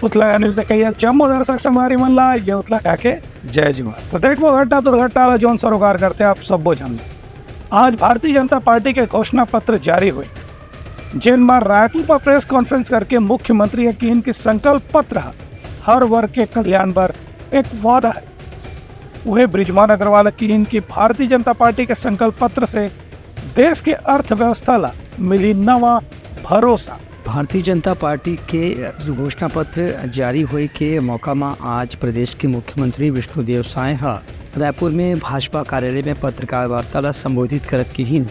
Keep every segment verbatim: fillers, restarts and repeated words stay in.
उतला news से कहिए जम्मो दर्शक संगवारी मन ला, ये उतला कहा के जय जोहार। तो देखो घटना दुर्घटना ला जोन सरोकार करते आप सबो जन। आज भारतीय जनता पार्टी के घोषणा पत्र जारी हुए, जिन में रायपुर पर प्रेस कॉन्फ्रेंस करके मुख्यमंत्री ह किहिन कि संकल्प पत्र ह हर वर्ग के कल्याण बर एक वादा है। उहे बृजमोहन अग्रवाल ह किहिन कि भारतीय जनता पार्टी के संकल्प पत्र से देश के अर्थव्यवस्था ला मिली नवा भरोसा। भारतीय जनता पार्टी के घोषणा पत्र जारी होए के मौका म आज प्रदेश के मुख्यमंत्री विष्णुदेव साय ह रायपुर में भाजपा कार्यालय में पत्रकार वार्ता ला संबोधित करत किहिन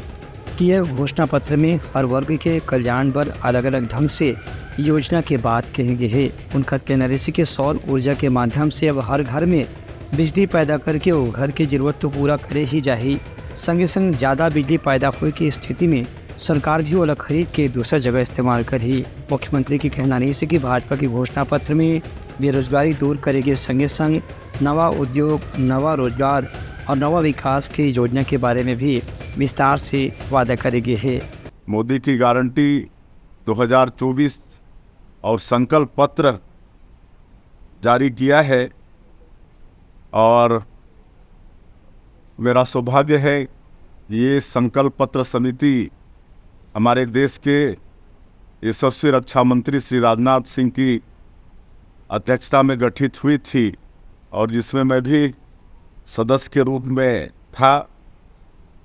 कि यह घोषणा पत्र में हर वर्ग के कल्याण बर अलग-अलग ढंग से योजना के बात कहे गे हे। उनकर कहना रहिस कि सौर ऊर्जा के माध्यम से अब हर घर में बिजली पैदा करके वो घर के जरूरत तो पूरा करे ही जाही, संगे संग ज्यादा बिजली पैदा होए के स्थिति में सरकार भी ओला खरीद के दूसर जगह इस्तेमाल करही। मुख्यमंत्री के कहना रहिस कि भाजपा के घोषणा पत्र में बेरोजगारी दूर करे के संगे संग नवा उद्योग, नवा रोजगार और नवा विकास के योजना के बारे में भी विस्तार से वादा करे गे हे। मोदी की गारंटी दो हज़ार चौबीस और संकल्प पत्र जारी किया है और मेरा सौभाग्य है, ये संकल्प पत्र समिति हमारे देश के यशस्वी रक्षा मंत्री श्री राजनाथ सिंह की अध्यक्षता में गठित हुई थी और जिसमें मैं भी सदस्य के रूप में था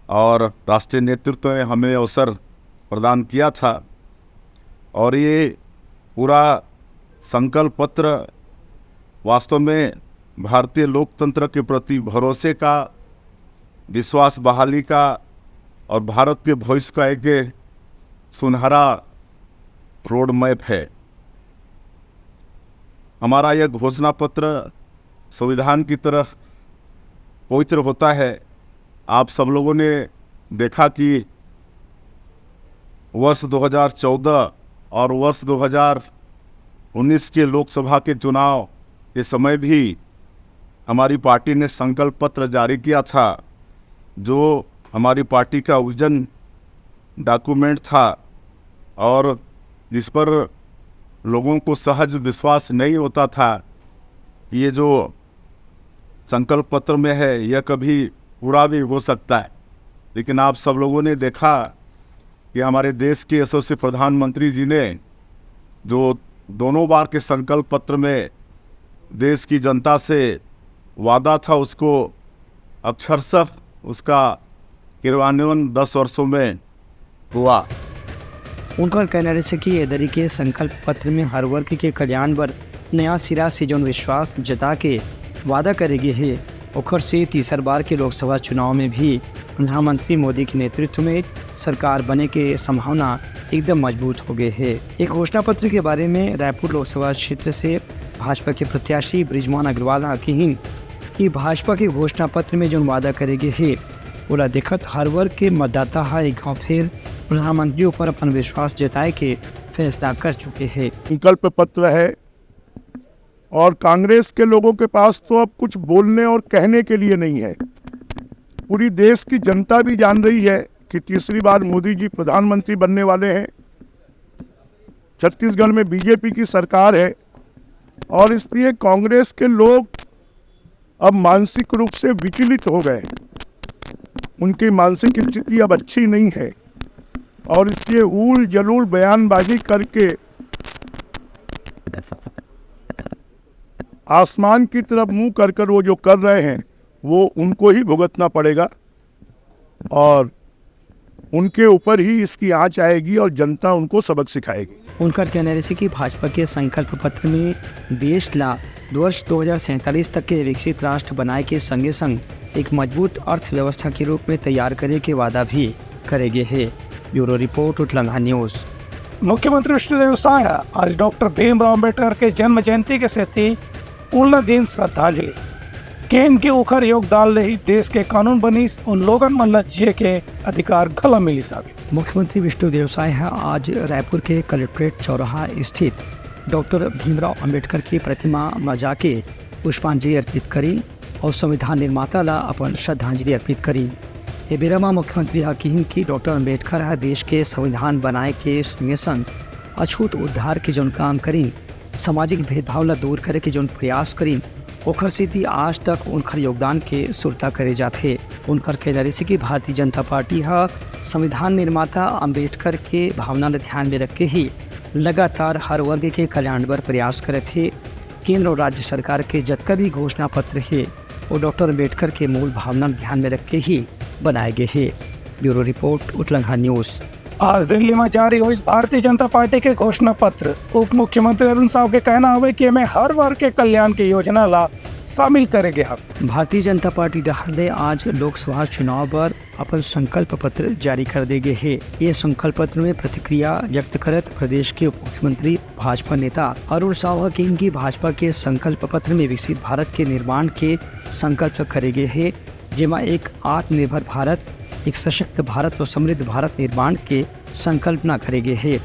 और राष्ट्रीय नेतृत्व ने हमें अवसर प्रदान किया था। और ये पूरा संकल्प पत्र वास्तव में भारतीय लोकतंत्र के प्रति भरोसे का, विश्वास बहाली का और भारत के भविष्य का एक सुनहरा रोड मैप है। हमारा यह घोषणा पत्र संविधान की तरह पवित्र होता है। आप सब लोगों ने देखा कि वर्ष दो हज़ार चौदह और वर्ष दो हज़ार उन्नीस के लोकसभा के चुनाव के समय भी हमारी पार्टी ने संकल्प पत्र जारी किया था, जो हमारी पार्टी का विजन डॉक्यूमेंट था और जिस पर लोगों को सहज विश्वास नहीं होता था कि ये जो संकल्प पत्र में है, यह कभी पूरा भी हो सकता है। लेकिन आप सब लोगों ने देखा कि हमारे देश के यशस्वी प्रधानमंत्री जी ने जो दोनों बार के संकल्प पत्र में देश की जनता से वादा था, उसको अक्षरशः उसका क्रियान्वयन दस वर्षों में हुआ। उनकर कहना रहिस कि ये दरी के संकल्प पत्र में हर वर्ग के कल्याण बर नया सिरा से जोन विश्वास जता के वादा करे गे हे, ओखर से तीसर बार के लोकसभा चुनाव में भी प्रधानमंत्री मोदी के नेतृत्व में सरकार बने के संभावना एकदम मजबूत हो गए हे। एक घोषणा पत्र के बारे में रायपुर लोकसभा क्षेत्र से भाजपा के प्रत्याशी बृजमोहन अग्रवाल ह किहिन कि भाजपा के घोषणा पत्र में जोन वादा करे गे हे, ओला देखत हर वर्ग के मतदाता ह एक घाव फेर प्रधानमंत्री ऊपर अपन विश्वास जताए के फैसला कर चुके हे। संकल्प पत्र है और कांग्रेस के लोगों के पास तो अब कुछ बोलने और कहने के लिए नहीं है। पूरी देश की जनता भी जान रही है कि तीसरी बार मोदी जी प्रधानमंत्री बनने वाले हैं। छत्तीसगढ़ में बीजेपी की सरकार है और इसलिए कांग्रेस के लोग अब मानसिक रूप से विचलित हो गए। उनकी मानसिक स्थिति अब अच्छी नहीं है और इसलिए ऊल जलूल बयानबाजी करके आसमान की तरफ मुंह कर कर वो जो कर रहे हैं, वो उनको ही भुगतना पड़ेगा और उनके ऊपर ही इसकी आंच आएगी और जनता उनको सबक सिखाएगी। उनकर कहना रहिस कि भाजपा के संकल्प पत्र में देश ला वर्ष दो हज़ार सैंतालीस तक के विकसित राष्ट्र बनाए के संगे संग एक मजबूत अर्थव्यवस्था के रूप में तैयार करे के वादा भी करे गे हे। ब्यूरो रिपोर्ट, उतलंघा न्यूज। मुख्यमंत्री विष्णुदेव साय ह आज डॉक्टर भीमराव अंबेडकर के जन्म जयंती के सेती उनला दीन श्रद्धांजलि। किहिन कि उखर योगदान ले ही देश के कानून बनिस, उन लोगन मन ला जिए के अधिकार घला मिलिस हावे। मुख्यमंत्री विष्णुदेव साय ह आज रायपुर के कलेक्ट्रेट चौराहा स्थित डॉक्टर भीमराव अंबेडकर की प्रतिमा म जाके पुष्पांजलि अर्पित करिन और संविधान निर्माता ला अपन श्रद्धांजलि अर्पित करिन। ए बेरा म मुख्यमंत्री ह किहिन कि डॉक्टर अंबेडकर ह देश के संविधान बनाए के संगे संग अछूत उद्धार के जौन काम करिन, सामाजिक भेदभाव ला दूर करे के जौन प्रयास करिन, ओखर सेती आज तक उनखर योगदान के सुरता करे जाथे। उनखर कहना रहिसे कि भारतीय जनता पार्टी ह संविधान निर्माता अंबेडकर के भावना ल ध्यान में रख के ही लगातार हर वर्ग के कल्याण बर प्रयास करत हे। केंद्र और राज्य सरकार के जतका भी घोषणा पत्र हे, वो डॉक्टर अंबेडकर के मूल भावना ल ध्यान में रख के ही बनाए गए हे। ब्यूरो रिपोर्ट, उतलंघा न्यूज। आज दिल्ली में जारी होइस भारतीय जनता पार्टी के घोषणा पत्र। उप मुख्यमंत्री अरुण साव के कहना हवे कि एमे हर वर्ग के कल्याण के योजना ला शामिल करे गे हवे। भारतीय जनता पार्टी डहार ले आज लोकसभा चुनाव बर अपन संकल्प पत्र जारी कर दे गे हे। ये संकल्प पत्र में प्रतिक्रिया व्यक्त करत प्रदेश के उप मुख्यमंत्री भाजपा नेता अरुण साव ह कहिन कि भाजपा के संकल्प पत्र में विकसित भारत के निर्माण के संकल्प करे गे हे, जेमा एक आत्मनिर्भर भारत, एक सशक्त भारत और समृद्ध भारत निर्माण के संकल्पना करे गे हे।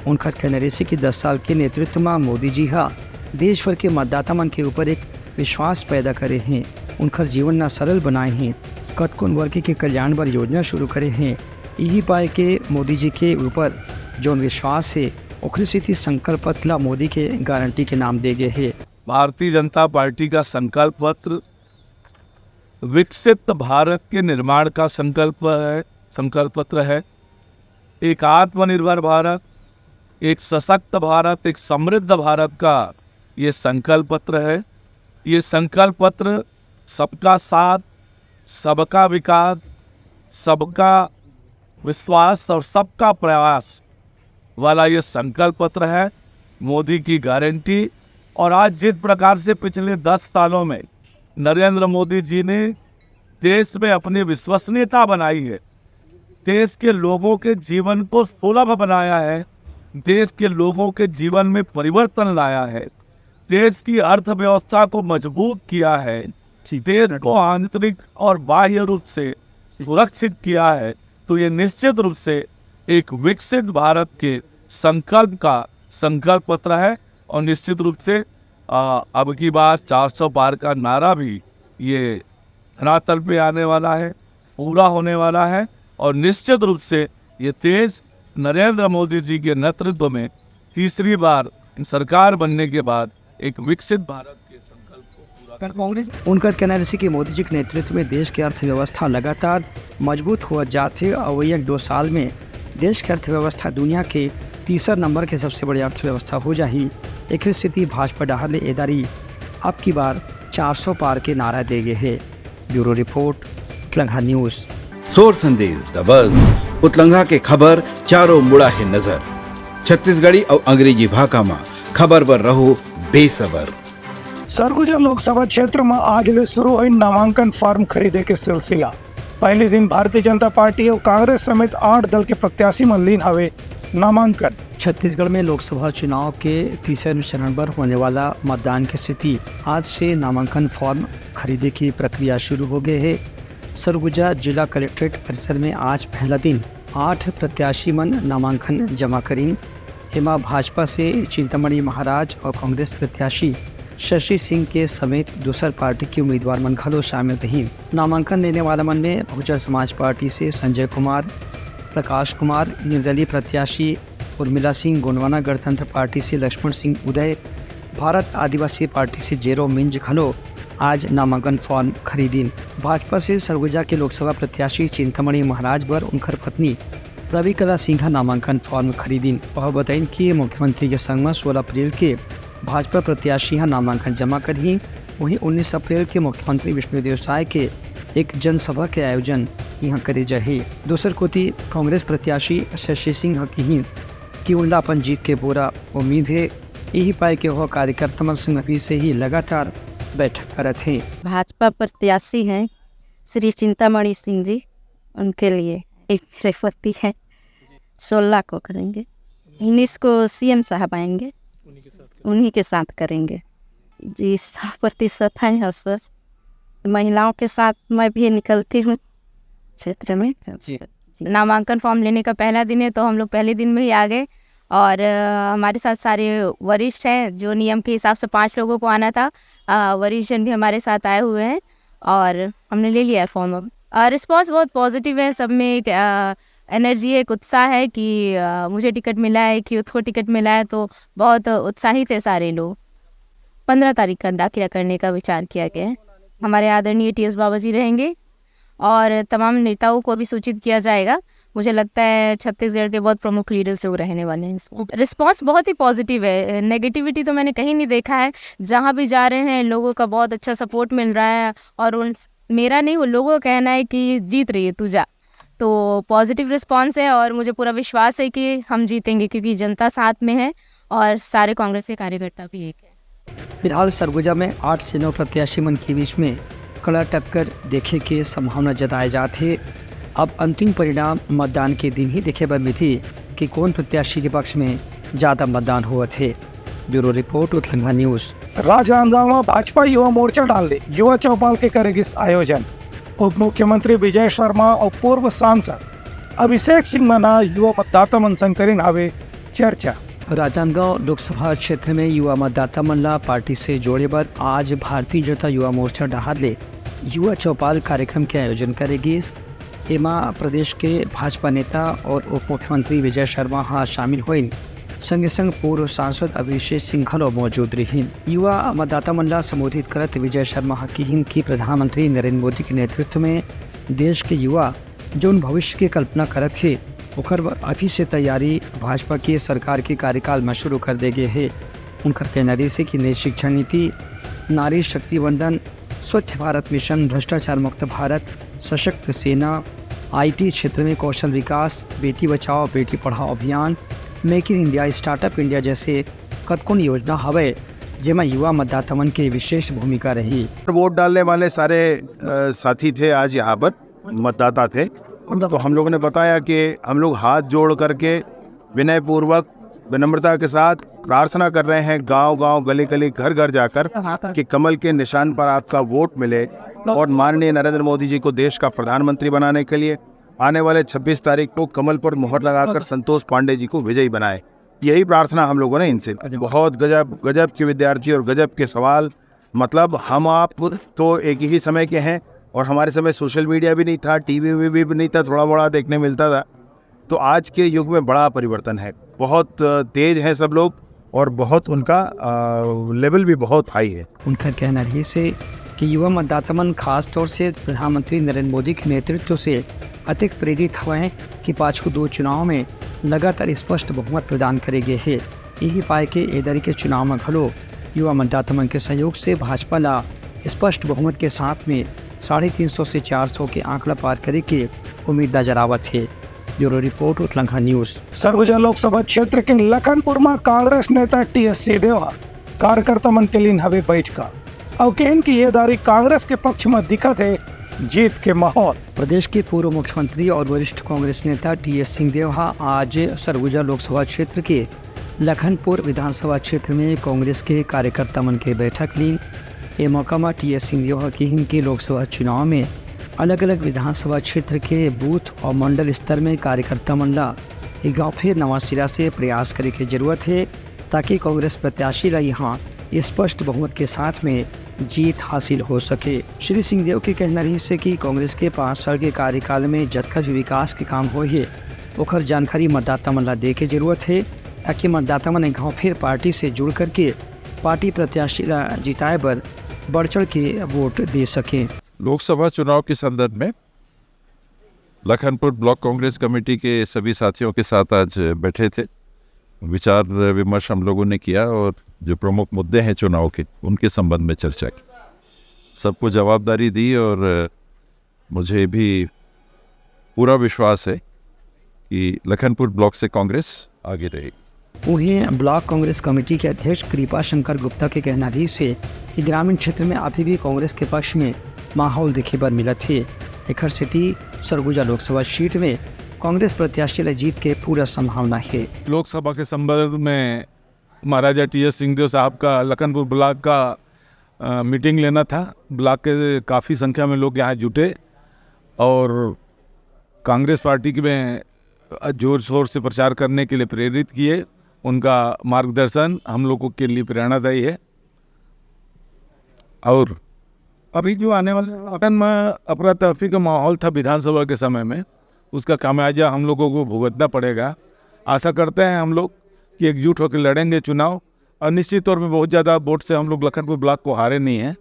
उनखर कहना रहिसे कि दस साल के नेतृत्व म मोदी जी ह देश भर के मतदाता मन के ऊपर एक विश्वास पैदा करे हे। उनखर जीवन ला सरल बनाए हे, कतकोन वर्ग के कल्याण बर योजना शुरू करे हे। इही पाए के मोदी जी के ऊपर जौन विश्वास हे, ओखरे सेती संकल्प पत्र ला मोदी के गारंटी के नाम दे गे हे। भारतीय जनता पार्टी का संकल्प पत्र विकसित भारत के निर्माण का संकल्प है, संकल्प पत्र है। एक आत्मनिर्भर भारत, एक सशक्त भारत, एक समृद्ध भारत का ये संकल्प पत्र है। ये संकल्प पत्र सबका साथ, सबका विकास, सबका विश्वास और सबका प्रयास वाला ये संकल्प पत्र है। मोदी की गारंटी। और आज जिस प्रकार से पिछले दस सालों में नरेंद्र मोदी जी ने देश में अपनी विश्वसनीयता बनाई है, देश के लोगों के जीवन को सुलभ बनाया है, देश के लोगों के जीवन में परिवर्तन लाया है, देश की अर्थव्यवस्था को मजबूत किया है, देश को आंतरिक और बाह्य रूप से सुरक्षित किया है, तो ये निश्चित रूप से एक विकसित भारत के संकल्प का संकल्प पत्र है। और निश्चित रूप से, आ, अब की बार चार सौ पार का नारा भी ये धरातल पे आने वाला है, पूरा होने वाला है। और निश्चित रूप से ये देश नरेंद्र मोदी जी के नेतृत्व में तीसरी बार सरकार बनने के बाद एक विकसित भारत के संकल्प को पूरा करने उनकर कहना रहिसे कि मोदी जी के नेतृत्व में देश के अर्थव्यवस्था लगातार मजबूत होवत जात हे और एक दो साल में देश के अर्थव्यवस्था दुनिया के तीसर नंबर के सबसे बड़े अर्थव्यवस्था हो जाही। एकरे सेती भाजपा डहार ले एदारी अब की बार चार सौ पार के नारा दे गे हे। ब्यूरो रिपोर्ट, उतलंघा न्यूज। सोर संदेश द बज, उतलंघा के खबर चारों मुड़ा हे नजर। छत्तीसगढ़ी अउ अंग्रेजी भाखा म खबर बर रहो बेसबर। सरगुजा लोकसभा क्षेत्र म आज ले शुरू होई नामांकन फॉर्म खरीदे के सिलसिला। पहले दिन भारतीय जनता पार्टी अउ कांग्रेस समेत आठ दल के प्रत्याशी मन लीन हवे नामांकन। छत्तीसगढ़ में लोकसभा चुनाव के तीसरे चरण बर होने वाला मतदान के सेती आज से नामांकन फॉर्म खरीदे की प्रक्रिया शुरू हो गए हे। सरगुजा जिला कलेक्ट्रेट परिसर में आज पहला दिन आठ प्रत्याशी मन नामांकन जमा करीन। एमा भाजपा से चिंतामणि महाराज और कांग्रेस प्रत्याशी शशि सिंह के समेत दूसर पार्टी के उम्मीदवार मन घलो शामिल रहिन। नामांकन लेने वाला मन में बहुजन समाज पार्टी से संजय कुमार, प्रकाश कुमार, निर्दलीय प्रत्याशी उर्मिला सिंह, गोंडवाना गणतंत्र पार्टी से लक्ष्मण सिंह उदय, भारत आदिवासी पार्टी से जेरो मिंज घलो आज नामांकन फॉर्म खरीदिन। भाजपा से सरगुजा के लोकसभा प्रत्याशी चिंतामणि महाराज बर उनकर पत्नी रवि कला सिंह ह नामांकन फॉर्म खरीदिन। वह बताइन कि मुख्यमंत्री के संग म सोलह अप्रैल के भाजपा प्रत्याशी ह नामांकन जमा करही। वहीं उन्नीस अप्रैल के मुख्यमंत्री विष्णुदेव साय के एक जनसभा के आयोजन इहां करे जाही। दूसर कोति कांग्रेस प्रत्याशी शशि सिंह ह किहिन कि उनला अपन जीत के पूरा उम्मीद हे। यही पाए के वो कार्यकर्ता मन संग अभी से ही लगातार बैठक करत हे। भाजपा प्रत्याशी हैं श्री चिंतामणि सिंह जी, उनके लिए एक चयपत्ती है, सोलह को करेंगे, उन्नीस को सीएम साहब आएंगे, उन्हीं के साथ करेंगे। जी, सौ प्रतिशत है आश्वस्त। महिलाओं के साथ मैं भी निकलती हूँ क्षेत्र में। जी। नामांकन फॉर्म लेने का पहला दिन है, तो हम लोग पहले दिन में ही आ गए। और अ, हमारे साथ सारे वरिष्ठ हैं, जो नियम के हिसाब से पांच लोगों को आना था, अ, वरिष्ठ जन भी हमारे साथ आए हुए हैं और हमने ले लिया है फॉर्म अब। और रिस्पॉन्स बहुत पॉजिटिव है, सब में अ, एनर्जी, एक उत्साह है कि अ, मुझे टिकट मिला है, कि यूथ को टिकट मिला है, तो बहुत उत्साहित है सारे लोग। पंद्रह तारीख का दाखिला करने का विचार किया गया है। हमारे आदरणीय टीएस बाबा जी रहेंगे और तमाम नेताओं को भी सूचित किया जाएगा। मुझे लगता है छत्तीसगढ़ के बहुत प्रमुख लीडर्स लोग रहने वाले हैं इसमें। रिस्पॉन्स बहुत ही पॉजिटिव है, नेगेटिविटी तो मैंने कहीं नहीं देखा है। जहाँ भी जा रहे हैं, लोगों का बहुत अच्छा सपोर्ट मिल रहा है और उन मेरा नहीं, वो लोगों का कहना है कि जीत रही है, तू जा। तो पॉजिटिव रिस्पॉन्स है और मुझे पूरा विश्वास है कि हम जीतेंगे, क्योंकि जनता साथ में है और सारे कांग्रेस के कार्यकर्ता भी एक है। फिलहाल सरगुजा में आठ से नौ प्रत्याशी मन के बीच में कड़ा टक्कर देखे के संभावना जताए जात हे। अब अंतिम परिणाम मतदान के दिन ही देखे बर मिलही कि कौन प्रत्याशी के पक्ष में ज्यादा मतदान होवत हे। ब्यूरो रिपोर्ट, उतलंघा न्यूज। राजनांदगांव में भाजपा युवा मोर्चा डाल ले युवा चौपाल के करे गिस आयोजन। उप मुख्यमंत्री विजय शर्मा और पूर्व सांसद अभिषेक सिंह मन ह युवा मतदाता मन संग करिन हावे चर्चा। राजनांदगांव लोकसभा क्षेत्र में युवा मतदाता मन ला पार्टी से जोड़े बर आज भारतीय जनता युवा मोर्चा डहार ले युवा चौपाल कार्यक्रम के आयोजन करे गिस। एमा प्रदेश के भाजपा नेता और उप मुख्यमंत्री विजय शर्मा हा शामिल होइन। संगे संग पूर्व सांसद अभिषेक सिंह घलो मौजूद रहिन। युवा मतदाता मन ला संबोधित करत विजय शर्मा हा किहिन कि प्रधानमंत्री नरेंद्र मोदी के नेतृत्व में देश के युवा जोन भविष्य के कल्पना करत हे, ओकर बर अभी से तैयारी भाजपा के सरकार के कार्यकाल में शुरू कर दे गे हे। उनकर कहना रहिस हे कि नई शिक्षा नीति, नारी शक्ति वंदन, स्वच्छ भारत मिशन, भ्रष्टाचार मुक्त भारत, सशक्त सेना, आईटी क्षेत्र में कौशल विकास, बेटी बचाओ बेटी पढ़ाओ अभियान, make in India, startup India जैसे कतकोन योजना हवय, जेमा युवा मतदाता मन के विशेष भूमिका रही। वोट डालने वाले सारे अ, साथी थे, आज यहाँ पर मतदाता थे। तो हम लोगों ने बताया कि हम लोग हाथ जोड़ करके विनयपूर्वक, विनम्रता के साथ प्रार्थना कर रहे हैं, गांव गांव, गली गली, घर घर जाकर, कि कमल के निशान पर आपका वोट मिले और माननीय नरेंद्र मोदी जी को देश का प्रधानमंत्री बनाने के लिए आने वाले छब्बीस तारीख को कमल पर मोहर लगाकर संतोष पांडे जी को विजयी बनाए। यही प्रार्थना हम लोगों ने इनसे की। बहुत गजब, गजब के विद्यार्थी और गजब के सवाल। मतलब, हम आप तो एक ही समय के हैं और हमारे समय सोशल मीडिया भी नहीं था, टीवी भी, भी नहीं था, थोड़ा मोड़ा देखने मिलता था। तो आज के युग में बड़ा परिवर्तन है, बहुत तेज हैं सब लोग और बहुत उनका लेवल भी बहुत हाई है। उनकर कहना रहिस हे कि युवा मतदाता मन खास तौर से प्रधानमंत्री नरेंद्र मोदी के नेतृत्व से अतेक प्रेरित हवय कि पाछू दो चुनाव में लगातार स्पष्ट बहुमत प्रदान करे गे हे। यही पाय के ए दरी के चुनाव में घलो युवा मतदाता मन के सहयोग से भाजपा ला स्पष्ट बहुमत के साथ में साढ़े तीन सौ से चार सौ के आंकड़ा पार करे के उम्मीद नजर आवत हे। ब्यूरो रिपोर्ट, उतलंघा न्यूज। सरगुजा लोकसभा क्षेत्र के लखनपुर में कांग्रेस नेता टीएस सिंहदेव ह कार्यकर्ता मन के लीन हवे बैठका। अउ कहन कि ये दारी कांग्रेस के पक्ष में दिखत हे जीत के माहौल। प्रदेश के पूर्व मुख्यमंत्री और वरिष्ठ कांग्रेस नेता टीएस सिंहदेव हा आज सरगुजा लोकसभा क्षेत्र के लखनपुर विधानसभा क्षेत्र में कांग्रेस के कार्यकर्ता मन के बैठक लीन। ए मौका म टीएस सिंहदेव ह किहिन कि लोकसभा चुनाव में अलग-अलग विधानसभा क्षेत्र के बूथ और मंडल स्तर में कार्यकर्ता मन ला एक बार फिर नवा सिरा से प्रयास करे के जरूरत हे, ताकि कांग्रेस प्रत्याशी ला यहाँ स्पष्ट बहुमत के साथ में जीत हासिल हो सके। श्री सिंहदेव के कहना रहिस हे कि कांग्रेस के पाँच साल के कार्यकाल में जतका भी विकास के काम होए हे, ओकर जानकारी मतदाता मन ला दे के जरूरत हे, ताकि मतदाता मन एक घाव फिर पार्टी से जुड़ करके पार्टी प्रत्याशी ला जिताए बर बढ़ चढ़ के वोट दे सकें। लोकसभा चुनाव के संदर्भ में लखनपुर ब्लॉक कांग्रेस कमेटी के सभी साथियों के साथ आज बैठे थे, विचार विमर्श हम लोगों ने किया और जो प्रमुख मुद्दे हैं चुनाव के, उनके संबंध में चर्चा की। सबको जवाबदारी दी और मुझे भी पूरा विश्वास है कि लखनपुर ब्लॉक से कांग्रेस आगे रहेगी। उहें, ब्लॉक कांग्रेस कमेटी के अध्यक्ष कृपा शंकर गुप्ता के कहना रहिस हे कि ग्रामीण क्षेत्र में अभी भी कांग्रेस के पक्ष में माहौल देखे बर मिलत हे। एखर सेती सरगुजा लोकसभा सीट में कांग्रेस प्रत्याशी ला जीत के पूरा संभावना हे। लोकसभा के संदर्भ में महाराजा टीएस सिंहदेव साहब का लखनपुर ब्लॉक का अ, मीटिंग लेना था। ब्लॉक के काफ़ी संख्या में लोग यहाँ जुटे और कांग्रेस पार्टी के में जोर शोर से प्रचार करने के लिए प्रेरित किए। उनका मार्गदर्शन हम लोगों के लिए प्रेरणादायी है। और अभी जो आने वाले इलेक्शन में अफरा तफरी का माहौल था विधानसभा के समय में, उसका खामियाजा हम लोगों को भुगतना पड़ेगा। आशा करते हैं हम लोग कि एकजुट होकर लड़ेंगे चुनाव, और निश्चित तौर पे बहुत ज़्यादा वोट से हम लोग लखनपुर ब्लॉक को हारे नहीं हैं,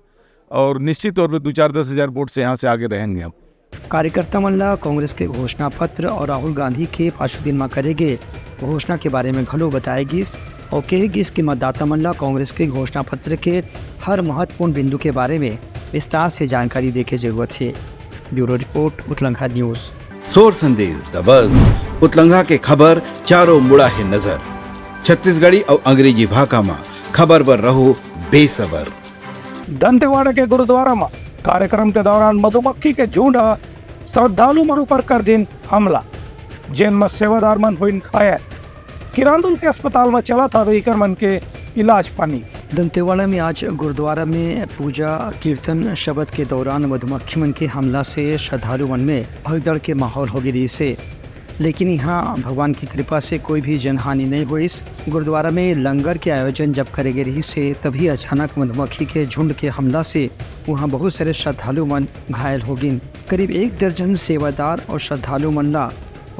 और निश्चित तौर पे दो चार दस हज़ार वोट से यहाँ से आगे रहेंगे हम। कार्यकर्ता मन ला कांग्रेस के घोषणा पत्र और राहुल गांधी के पाछू दिन म करे गे घोषणा के बारे में घलो बताए गिस और कहे गिस कि मतदाता मन ला कांग्रेस के घोषणा पत्र के हर महत्वपूर्ण बिंदु के बारे में विस्तार से जानकारी दे के जरूरत हे। ब्यूरो रिपोर्ट, उतलंघा न्यूज़। सोर संदेश दबस, उतलंघा के खबर चारों मुड़ा हे नजर। छत्तीसगढ़ी अउ अंग्रेजी भाखा म खबर बर रहो बेसबर। दंतेवाड़ा के गुरुद्वारा म कार्यक्रम के दौरान मधुमक्खी के झुंड ह श्रद्धालु मन ऊपर कर दिन हमला, जेन म सेवादार मन होइन घायल। किरांदुल के अस्पताल म चलत हवे इकर मन के इलाज पानी। दंतेवाड़ा में आज गुरुद्वारा में पूजा, कीर्तन, शबद के दौरान मधुमक्खी मन के हमला से श्रद्धालु मन में भगदड़ के माहौल हो गे रिहिस हे, लेकिन यहाँ भगवान की कृपा से कोई भी जनहानि नहीं होइस। गुरुद्वारा में लंगर के आयोजन जब करे गे रिहिस हे, तभी अचानक मधुमक्खी के झुंड के हमला से वहाँ बहुत सारे श्रद्धालु मन घायल हो गिन। करीब एक दर्जन सेवादार और श्रद्धालु मन ला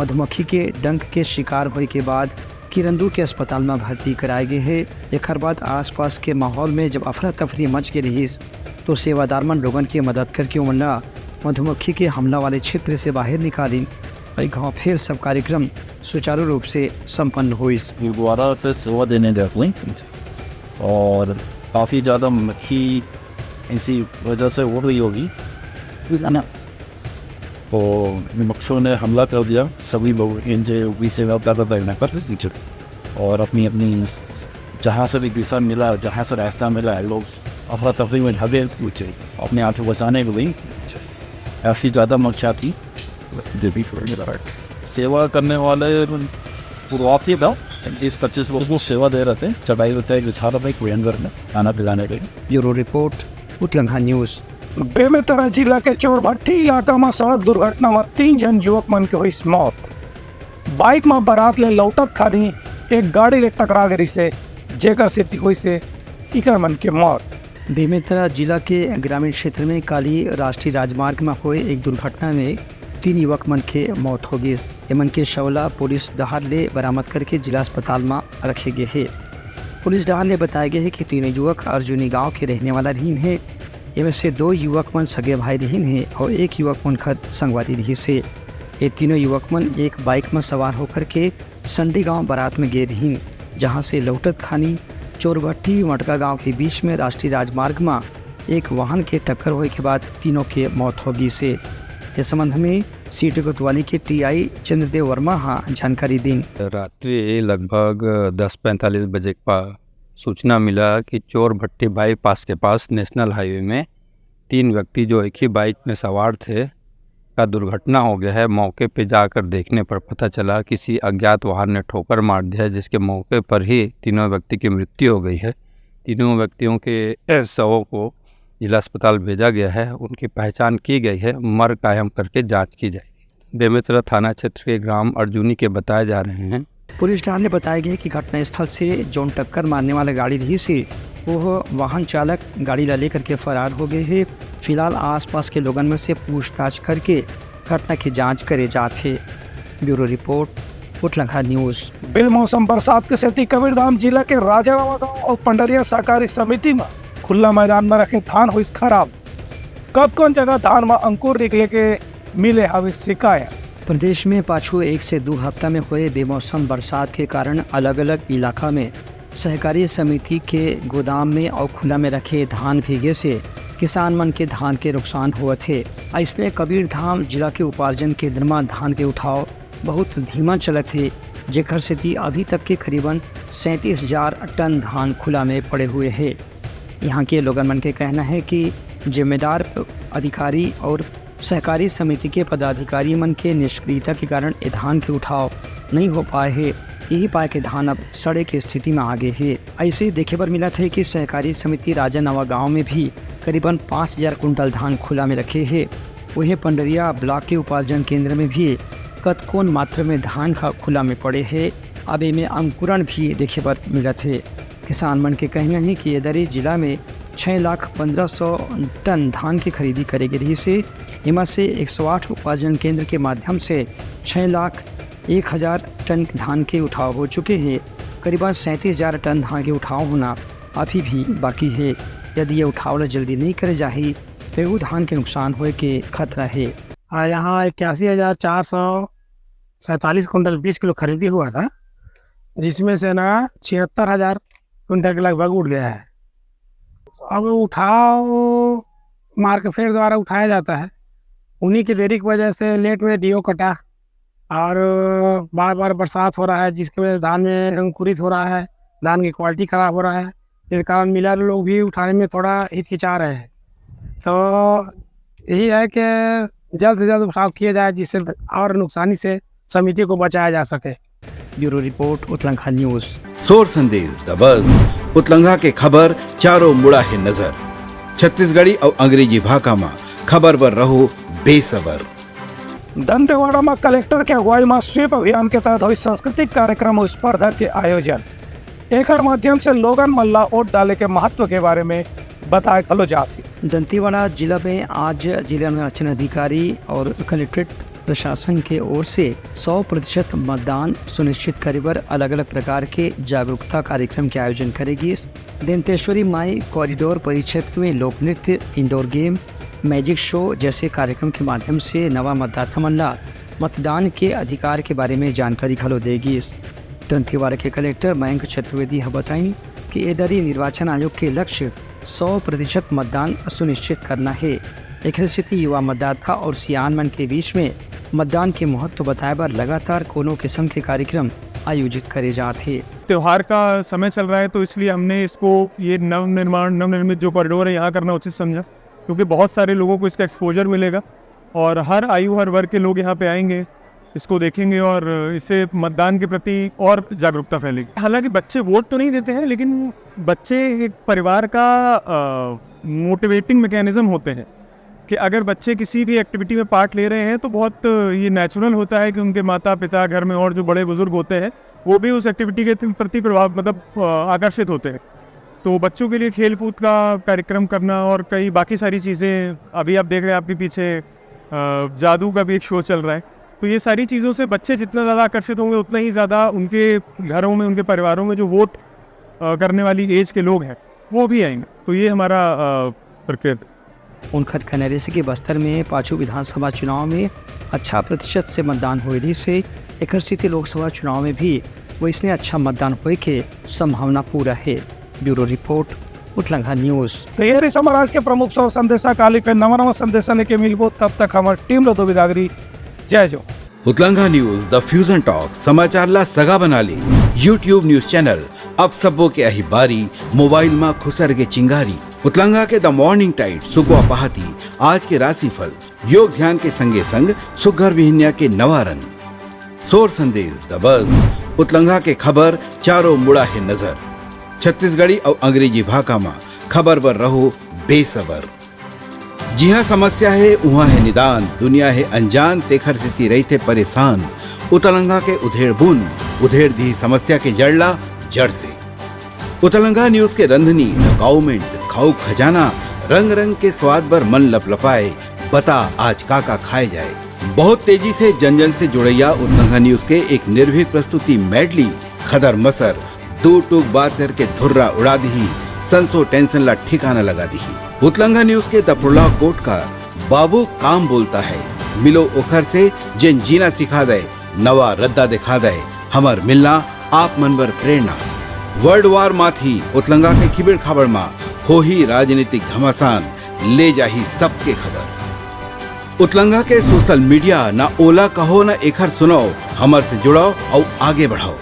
मधुमक्खी के डंक के शिकार होए के बाद किरंदुल के अस्पताल म भर्ती कराए गे हे। एखर बाद आसपास के माहौल में जब अफरा तफरी मच गे रिहिस, तो सेवादार मन लोगन के मदद करके ओमन ला मधुमक्खी के हमला वाले क्षेत्र से बाहर निकालिन। अउ एक घाव फिर सब कार्यक्रम सुचारू रूप से संपन्न होइस। गुरुद्वारा से सेवा देने गए हुए और काफ़ी ज़्यादा मक्खी इसी वजह से उड़ रही होगी, है ना? तो मक्खियों ने हमला कर दिया। सभी लोग इन जो भी सेवा कर रहे हैं पर और अपनी अपनी जहाँ से भी दिशा मिला, जहाँ से रास्ता मिला, लोग अफरा तफरी में भागे, अपने आप को बचाने के लिए। ऐसी ज़्यादा मक्खियाँ थी। सेवा करने वाले शुरुआत ही था, बीस पच्चीस लोग को सेवा दे रहे थे, चटाई उटाई बिछा रहे थे, कोई अंदर में खाना पिलाने के लिए। ब्यूरो रिपोर्ट, उतलंघा न्यूज़। बेमेतरा जिला के चोरभट्टी इलाका म सड़क दुर्घटना म तीन झन युवक मन के होइस मौत। बाइक म बारात ले लौटत खानी एक गाड़ी ले टकरा गे रिहिसे, जेकर सेती होइसे इकर मन के मौत। बेमेतरा जिला के ग्रामीण क्षेत्र में काली राष्ट्रीय राजमार्ग म होए एक दुर्घटना में तीन युवक मन के मौत हो गिस। एमन के शव ला पुलिस डहार ले बरामद करके जिला अस्पताल म रखे गे हे। पुलिस डहार ले बताए गे हे कि तीनों युवक अर्जुनी गांव के रहने वाला रहिन हे। एमे से दो युवक मन सगे भाई रहिन हे और एक युवक मन घर संगवारी रहिस हे। ये तीनों युवक मन एक बाइक म सवार होकर के संडी गांव बारात में गे रहिन, जहां से लौटत खानी चोरभट्टी मटका गांव के बीच में राष्ट्रीय राजमार्ग म एक वाहन के टक्कर होए के बाद तीनों के मौत हो गिस हे। इस संबंध में सीटी कोतवाली के टीआई चंद्रदेव वर्मा ह जानकारी दिन। रात्रि लगभग दस पैंतालीस बजे के पास सूचना मिला कि चोर भट्टी बाईपास के पास नेशनल हाईवे में तीन व्यक्ति जो एक ही बाइक में सवार थे का दुर्घटना हो गया है। मौके पे जाकर देखने पर पता चला किसी अज्ञात वाहन ने ठोकर मार दिया, जिसके मौके पर ही तीनों व्यक्ति की मृत्यु हो गई है। तीनों व्यक्तियों के शवों को जिला अस्पताल भेजा गया है। उनकी पहचान की गई है, मर कायम करके जांच की जाएगी। बेमेतरा थाना क्षेत्र के ग्राम अर्जुनी के बताए जा रहे हैं। पुलिस डहार ले बताए गे कि घटनास्थल से जौन टक्कर मारने वाला गाड़ी रहिस हे, वो वाहन चालक गाड़ी ला लेकर के फरार हो गए हे। फिलहाल आसपास के लोगन में से पूछताछ करके घटना की जांच करे जात हे। ब्यूरो रिपोर्ट, उठलंखा न्यूज़। बेमौसम बरसात के सेती कबीरधाम जिला के राजानवा गांव और पंडरिया सहकारी समिति म खुला मैदान म रखे धान होइस खराब। कतकोन जगह धान म अंकुर निकले के मिले हवे शिकायत। प्रदेश में पाछू एक से दू हफ्ता में होए बेमौसम बरसात के कारण अलग-अलग इलाका में सहकारी समिति के गोदाम में और खुला में रखे धान भीगे से किसान मन के धान के नुकसान होवत हे। अइसने कबीरधाम जिला के उपार्जन केंद्र म धान के उठाव बहुत धीमा चलत हे, जेखर सेती अभी तक के करीबन सैंतीस हजार टन धान खुला में पड़े हुए हे। यहाँ के लोगन मन के कहना है कि जिम्मेदार अधिकारी और सहकारी समिति के पदाधिकारी मन के निष्क्रियता के कारण ए धान के उठाव नहीं हो पाए हे। यही पाए के धान अब सड़े के स्थिति में आ गए हे। ऐसे ही देखे बर मिलत हे कि सहकारी समिति राजा नवा गांव में भी करीबन पाँच हजार कुंटल धान खुला में रखे हे। वहीं पंडरिया ब्लॉक के उपार्जन केंद्र में भी कतकोन मात्रा में धान का खुला में पड़े हे। अब एमे अंकुरण भी देखे बर मिलत हे। किसान मन के कहना हे कि ये दरी जिला में छह लाख पन्द्रह सौ टन धान के खरीदी करे गे रहिस हे। एमा से एक सौ आठ उपार्जन केंद्र के माध्यम से छः लाख एक हजार टन धान के उठाव हो चुके हे। करीबन सैंतीस हजार टन धान के उठाव होना अभी भी बाकी हे। यदि ये उठाव ला जल्दी नहीं करे जाही, तो एहू धान के नुकसान होए के खतरा हे। आ, यहाँ इक्यासी हजार चार सौ सैंतालीस कुंटल बीस किलो खरीदी हुआ था, जिसमें से ना छिहत्तर हजार कुंटल के लगभग उठ गया है। अब उठाव मार्केट फेड द्वारा उठाया जाता है, उन्हीं की देरी की वजह से लेट में डीओ कटा और बार बार बरसात हो रहा है, जिसकी वजह से धान में अंकुरित हो रहा है, धान की क्वालिटी ख़राब हो रहा है, इस कारण मिलर लोग भी उठाने में थोड़ा हिचकिचा रहे हैं। तो यही है कि जल्द से जल्द उठाव किया जाए, जिससे और नुकसानी से समिति को बचाया जा सके। ब्यूरो रिपोर्ट, उतलंघा न्यूज़। सोर संदेश द बज, उतलंघा के खबर चारों मुड़ा हे नजर। छत्तीसगढ़ी अउ अंग्रेजी भाखा म खबर बर रहो बेसबर। दंतेवाड़ा म कलेक्टर के अगुवाई म स्वीप अभियान के तहत होइस सांस्कृतिक कार्यक्रम अउ स्पर्धा के आयोजन। एकर माध्यम से लोगन मन ला वोट डाले के महत्व के बारे में बताए घलो जात हे। दंतेवाड़ा जिला में आज जिला निर्वाचन अधिकारी और कलेक्ट्रेट प्रशासन के ओर से सौ प्रतिशत मतदान सुनिश्चित करे बर अलग-अलग प्रकार के जागरूकता कार्यक्रम के आयोजन करे गिस। दंतेश्वरी माई कॉरिडोर परिक्षेत्र में लोक नृत्य, इंडोर गेम, मैजिक शो जैसे कार्यक्रम के माध्यम से नवा मतदाता मन ला मतदान के अधिकार के बारे में जानकारी घलो दे गिस। दंतेवाड़ा के कलेक्टर मयंक चतुर्वेदी ह बताइन कि ए दरी निर्वाचन आयोग के लक्ष्य सौ प्रतिशत मतदान सुनिश्चित करना हे। एखरे सेती युवा मतदाता और सियान मन के बीच में मतदान के महत्व बताए बर लगातार कोनो किस्म के कार्यक्रम आयोजित करे जात हे। त्यौहार का समय चल रहा है, तो इसलिए हमने इसको, ये नवनिर्माण, नवनिर्मित जो कॉरिडोर है, यहाँ करना उचित समझा, क्योंकि बहुत सारे लोगों को इसका एक्सपोजर मिलेगा और हर आयु, हर वर्ग के लोग यहाँ पे आएंगे, इसको देखेंगे और इससे मतदान के प्रति और जागरूकता फैलेगी। हालांकि बच्चे वोट तो नहीं देते हैं, लेकिन बच्चे एक परिवार का मोटिवेटिंग मैकेनिज्म होते हैं कि अगर बच्चे किसी भी एक्टिविटी में पार्ट ले रहे हैं, तो बहुत ये नेचुरल होता है कि उनके माता पिता, घर में और जो बड़े बुजुर्ग होते हैं, वो भी उस एक्टिविटी के प्रति प्रभाव, मतलब, अ, आकर्षित होते हैं। तो बच्चों के लिए खेल कूद का कार्यक्रम करना और कई बाकी सारी चीज़ें, अभी आप देख रहे हैं आपके पीछे, अ, जादू का भी एक शो चल रहा है। तो ये सारी चीज़ों से बच्चे जितना ज़्यादा आकर्षित होंगे, उतना ही ज़्यादा उनके घरों में, उनके परिवारों में जो वोट, अ, करने वाली एज के लोग हैं, वो भी आएंगे। तो ये हमारा, अ, प्रकृत उनखर कहना रहिस कि बस्तर में पाछू विधानसभा चुनाव में अच्छा प्रतिशत से मतदान होए रहिस हे, एखर सेती लोकसभा चुनाव में भी वइसने अच्छा मतदान होए के संभावना पूरा हे। ब्यूरो रिपोर्ट, उतलंघा न्यूज़। तो ये रहिस हमर आज के प्रमुख सौर संदेशा। काली फिर नवा नवा संदेशा लेके मिलबो, तब तक हमर टीम ला दो बिदागरी। जय जोहार। उतलंघा न्यूज़, द फ्यूजन टॉक, समाचार ला सगा बना ले। YouTube न्यूज़ चैनल, अब सबो के आही बारी, मोबाइल मा खुसर के चिंगारी। उतलंघा के द मॉर्निंग टाइड, सुकवा पहाती, आज के राशिफल, योग ध्यान के संगे संग सुग्घर बिहनिया के नवा रंग। सोर संदेश, द बज, उतलंघा के खबर, चारों मुड़ा हे नजर। छत्तीसगढ़ी अउ अंग्रेजी भाखा मा खबर बर रहो बेसबर। जिहाँ समस्या हे, उहाँ हे निदान, दुनिया हे अनजान, तेखर सेती रहिथे परेशान। उतलंघा के उधेड़ बुन, उधेड़ दिही समस्या के जड़ ला जड़ से। उतलंघा न्यूज़ के रंधनी, द गाउमेंट, खाऊ खजाना, रंग रंग के स्वाद बर मन लपलपाए, बता आज का का खाए जाए। बहुत तेजी से जन जन से जुड़ैया उतलंघा न्यूज़ के एक निर्भीक प्रस्तुति मेडली, खदर मसर, दू टूक बात करके धुर्रा उड़ा दिही, संसो टेंशन ला ठिकाना लगा दिही। उतलंघा न्यूज़ के दपरोला कोट का बाबू काम बोलता है, मिलो ओखर से जेन जीना सिखा दे, नवा रद्दा दिखा दे, हमर मिलना आप मन बर प्रेरणा। वर्ल्ड वार माथी उतलंघा के खिबेड़ खाबड़ मा होही राजनीतिक घमासान, ले जाही सबके खबर। उतलंघा के सोशल मीडिया, ना ओला कहो ना एखर सुनाओ, हमर से जुड़ाओ अउ आगे बढ़ाओ।